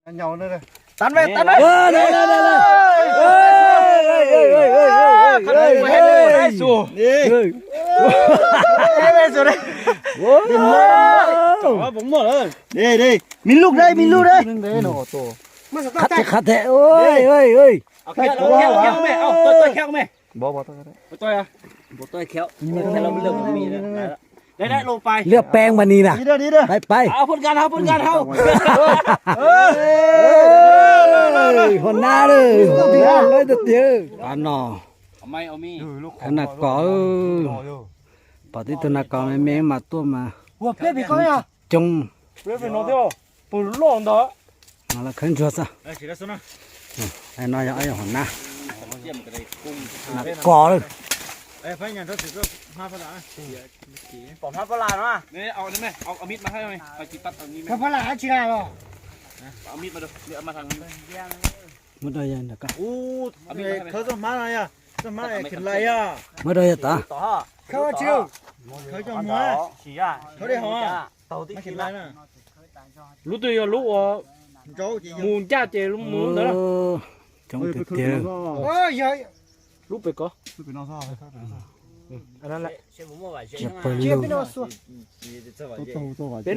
Tán ve, tán ve. Đi, đi. Mi lub đây, mi lub đây. Khắt thế, khắt thế. Ôi, ôi, ôi. Liab peeb mas ni na. Pais, pais. Hua nab lawm, hua nab lawm tiag tiag. Qab no, qab nas kos. Pom tib tug nas kos me me mas tuaj mas coob. Mas lawv khawb ntsuag xwb. No yog hua nab, nas kos lawm. Muab rau yawg ntawm ko. Muab rau yawg tod. Lub twg yog lub uas mus ncaj ces mus ntawd. Coob tiag tiag. Lub pem ko. Peb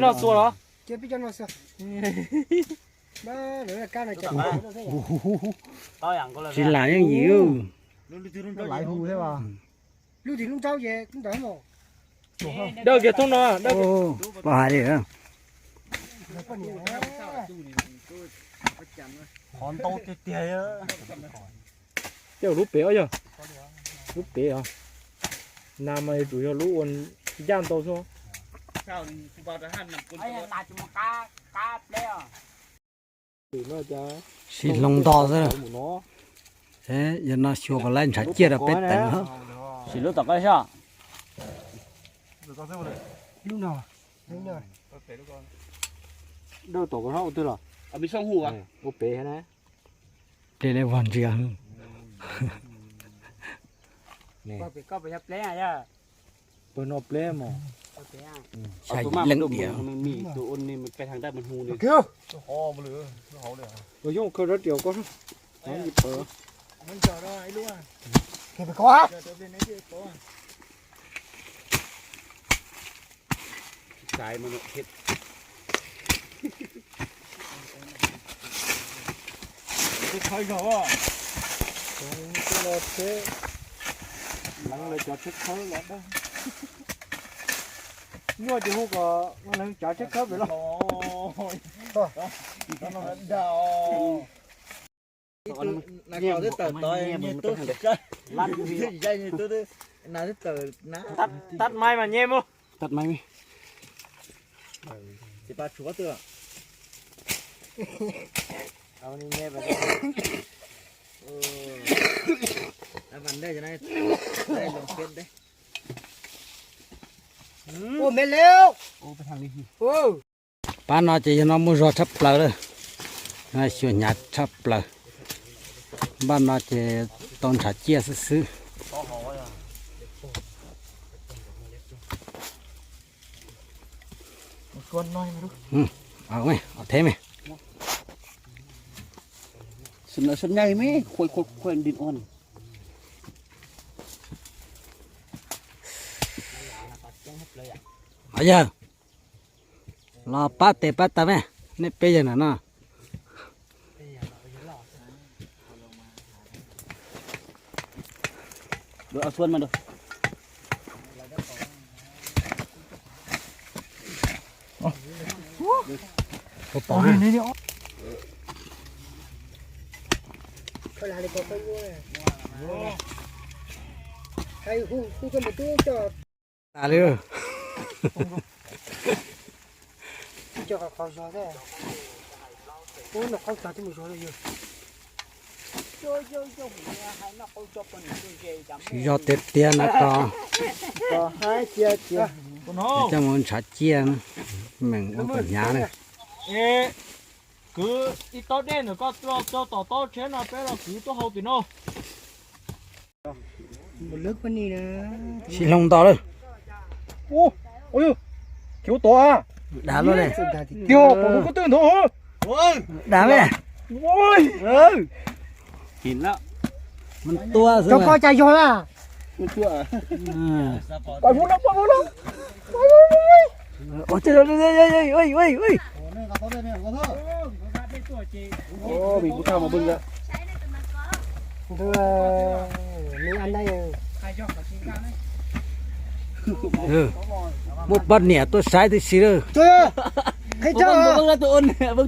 noj xuas los? Tsis lam yeej yim. Dawb kiag thoob no. Poj hais li. Qhov ntau tiag tiag. Tej lub pem os yog, lub pem os. Nas mas yuav tsum yog lub ua ncaj ntau xwb. Sib hloov nto xwb. Yog no xyuas puas laib ntshav ciaj rau peb teev. Sim lub tom qab soj. Lub no. Ua pem na. Ple le vog ntsia. Pawg no pleb mas. Xya yim leej diam. Ua yooj khaws rab riam ko. Tsheb khawb zog, leev lawv cov tsheb khawb los dawb. Nyuaj ces hu kom leev cov tsheb khawb pem los. Tắt máy mà nhem mus. Tắt máy. Ua me leo. Pab no ces yog no muaj zog tshaj plaws lawm. Xyuas hnyav tshaj plaws. Npaj no ces tau ntshav ciaj xwb xwb. Theb me. Yawg los pab tes pab taw me, nej peb yawg na no. Tas li. Siv zog tiag tiag na ko. Coj mus ntshav ciaj, meem ua kom hnyav na. Kwv ib tob dej ntawm koj los rau tom taub tsheb no peb los kwv tuaj hau tim no. Sib hloov nto lawm. Ua, ua yog, tsis ua tod a. Dav luaj li. Tiag, pom lub kub twg ntawd. Dam me. Ua, cov ko cas yog na. Muaj poj niam tuaj saib tib si lawm. Muaj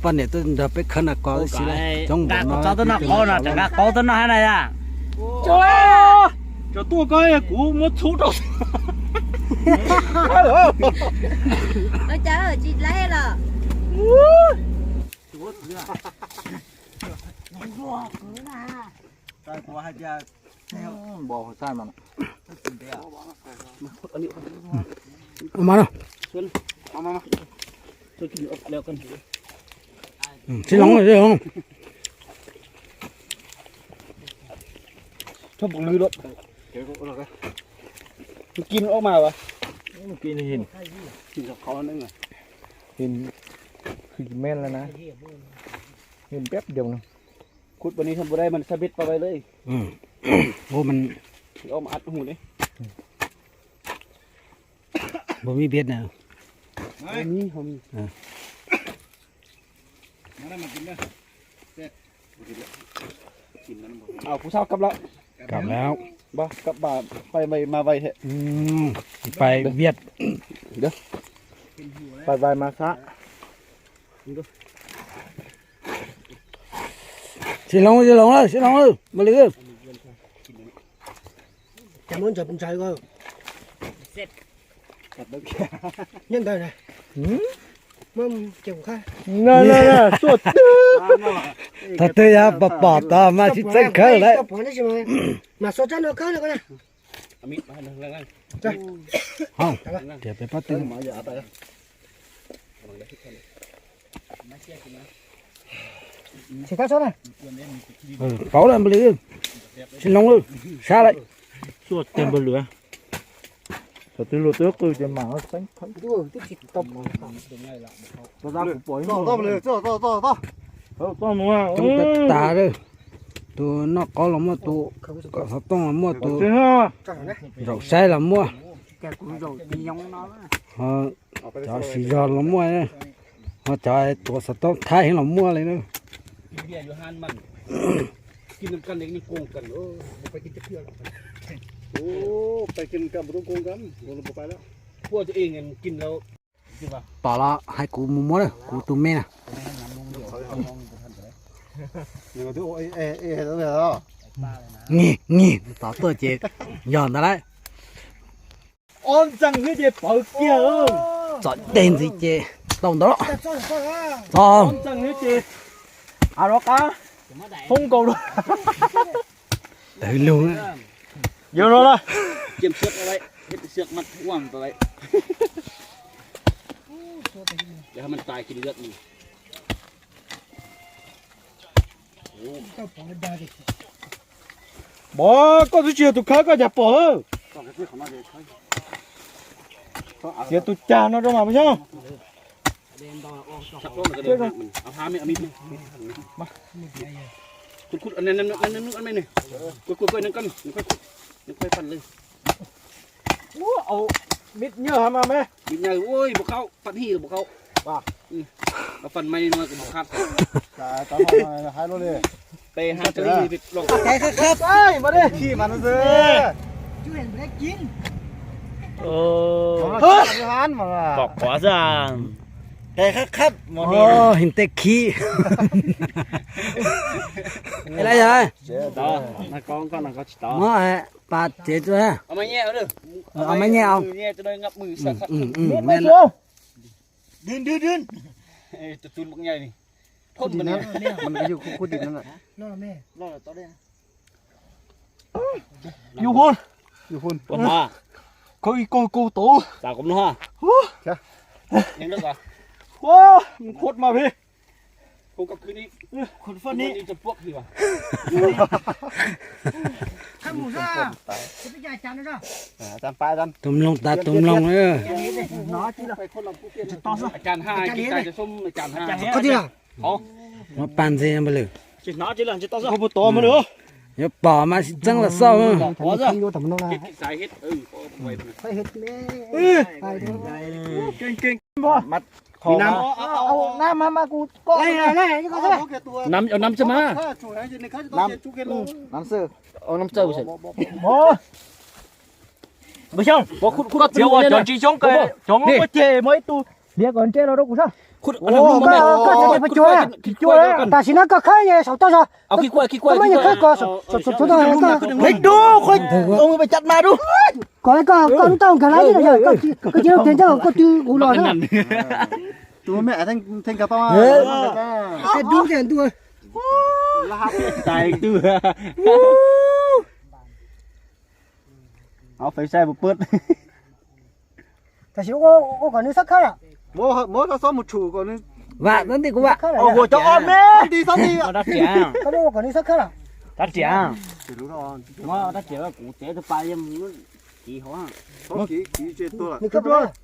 poj niam tuaj nrog peb khawb nas kos tib si lawm. Coob npaum no. Qaub tuaj noj hab na yom. Cov tuaj ko kuv muab txhub rau. Tsis laib los. Tsis loov, tsis loov. Kis ob mas, kis hin, hin khwv me lawm na, hin peb diav no. Khub pab ni thaum pub dai mas sab bit pab bai lawm. Ua mas ob mas ab hu li. Npua mib biab na. Kuv sab kab lawm. Kab lawm. Kab pais mas vais thiab. Pais vias. Pais vais mas xab. Sib loov, sib loov lawm, sib loov lawm, Maj Lwm. Ces muab ntsaws ntsaws ko. Nyob ntawd na. Muab ces kuv khawb. Thaum twg yog pom pom tod mas tsis txeeb khawb lawm. Mas xua tsab no khawb no ko na. Tias peb pab twg. Paub lawm Npaj Lwm, sib loov lawm, sab lawm. Thaum twg luag twb qw ces mam xeeb khawb. Coob tas tas lawm, tus noj qos los muaj, tus kom xov tooj los muaj, tus zaum saib los muaj, cov siv zog los muaj, ho cov tuav xov tooj thaib heev los muaj li na. Pom los hais kuv mus muab na, kuv tus me na. Nyiam nyiam, tov tuaj ces yog ntawd lawm. Ob ntxeeg thiab ces pawv kiag. Txom dej ntxiv ces tau ntawd los. Txom. Ob ntxeeg thiab ces a rov qab hoob nkaus lawm. Tawv lug. Yog no na. Pov, koj twb tsis yog tus khawb koj cas pom. Txiav tus cag no rau mam mus xyov. Mib nyiaj hab mas me. Pom quav xwb. Heev tej khib. Muab pas tsev tso. Maj nyiaj au. Yus hun, yus hun, koj ib koj koj tau. Ua, nws khuat mas phi. Tus mloog tas tus mloog. Muab paj ntxig npawg lwm. Yuav pom mas sib txeeb los xauj. Koj txiav ua cov tsis xyoob, cov muaj ceg muaj ib tug hliav kom ntsej los rau kuv saib. Tam sim no koj khawb saum toj zog, koj muab nyuag khawb ko saum toj zog. Kom koj lub taub nkag lawm, koj cia li tias ntsaj koj twb kuv los na. Tam sim ua kom nws xab khawb lawm. Vam, tab ntij kuv vam. Koj muab ua kom nws xab khawb lawm. Rab riam, rab riam kuv txiav tus pas kiv hauv.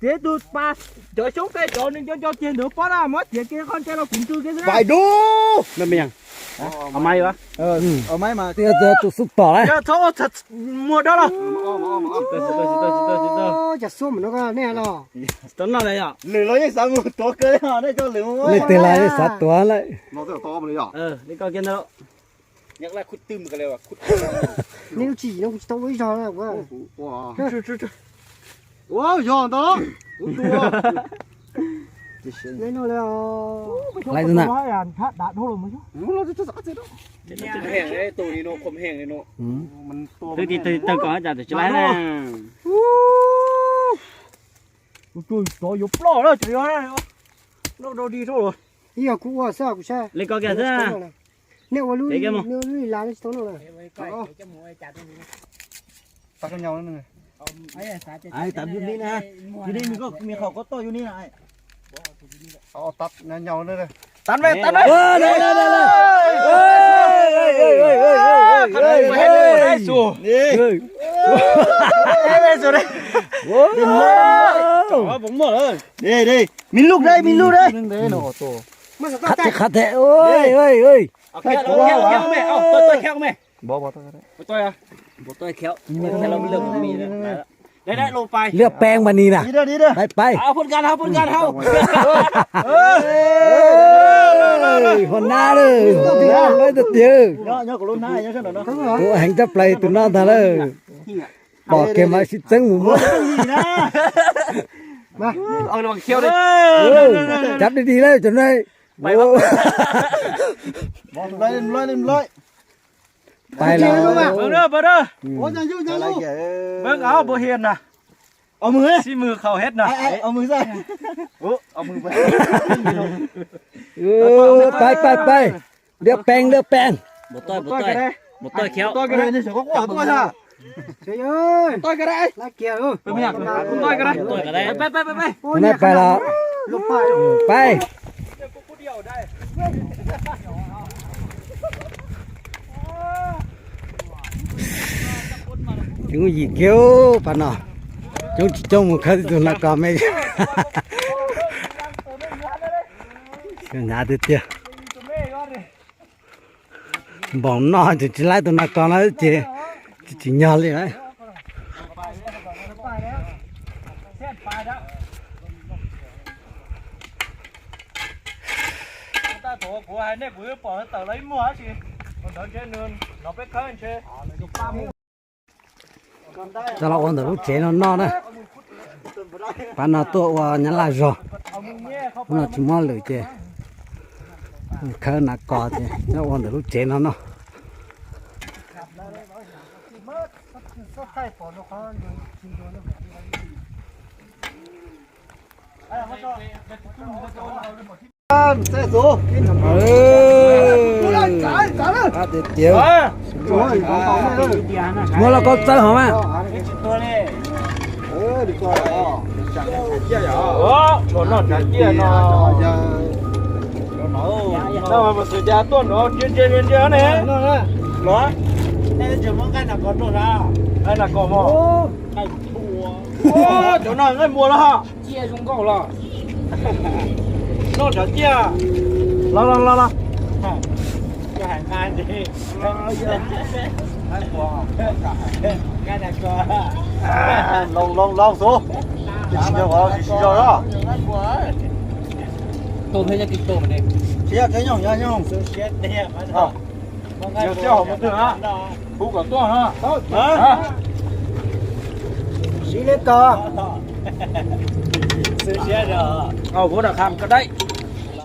Txiav tus pas, cov xyoob peb cov nws nco nco kiag ntawd pob na, muab txiav kiag qhov ntse los kuv ntsw kiag xwb. Vais dub. Au mai, tus xub pom lawm. Muag dab los. Cas xub mas no nej los. Lwm los yeej xav mus tuav kawg, nej coj lwm mus. Leej twg los yeej xav tuav lawm. Nej lub tswv yim no kuv tsis tau ua ib zaug. Yog ntag, kuv tus. Hlais tus na. Twb tsis tawg kom cas tsis laib na. Kuv tsuas yuav ploj na, tseem yog noj dog dig rau. Ib yog kuv ua xwb kuv saib. Li ko kiag xwb. Nej ua lub li las tsis tau noj na. Tab yus li na, yus li nws koj me qhov koj toj yus li na. Tab me, tab me. Me lug dai, me lug dai. Qab the, lwb peeb mas ni na. Pais, pais. Hua nab lawm, lawm tiag. Tus heev tshaj plaws tus no ntag lawm. Pom kiag mas sib txeeb mus muab. Cov dig dig lawm cov no. Pais lawm. Pais, pais, pais. Lwb peeb, lwb peeb. Tus no pais lawm. Pais. Coob yim kiag pas no. Coob tsis coob mus khawb tib tug nas kos me. Hnyav tiag tiag. Npaum no tseem tsis laib tus nas kos no ces tsis tsim nyog li lawm. Coj los ua ntawm lub tsev no noj na. Pab no tuaj ua nyab laj zog, hnub no tsis muaj lwm ces khawb nas kos ces coj ua ntawm lub tsev no noj. Muab lauj kaub txawb hov mas. Nqaij nas kos mog. Cov no nqaij npua los? Ciaj zoo nkauj los? Noj tsav ciaj. Los los los los. Loo loo loo xub. Tsis tsis yog os, tsis tsis yog os. Tsis yog kev nyooj, yog nyooj. Yog coj hauv mus twg na. Pub kom tuaj na. Siv li ko. Vuab rau kham ko daib.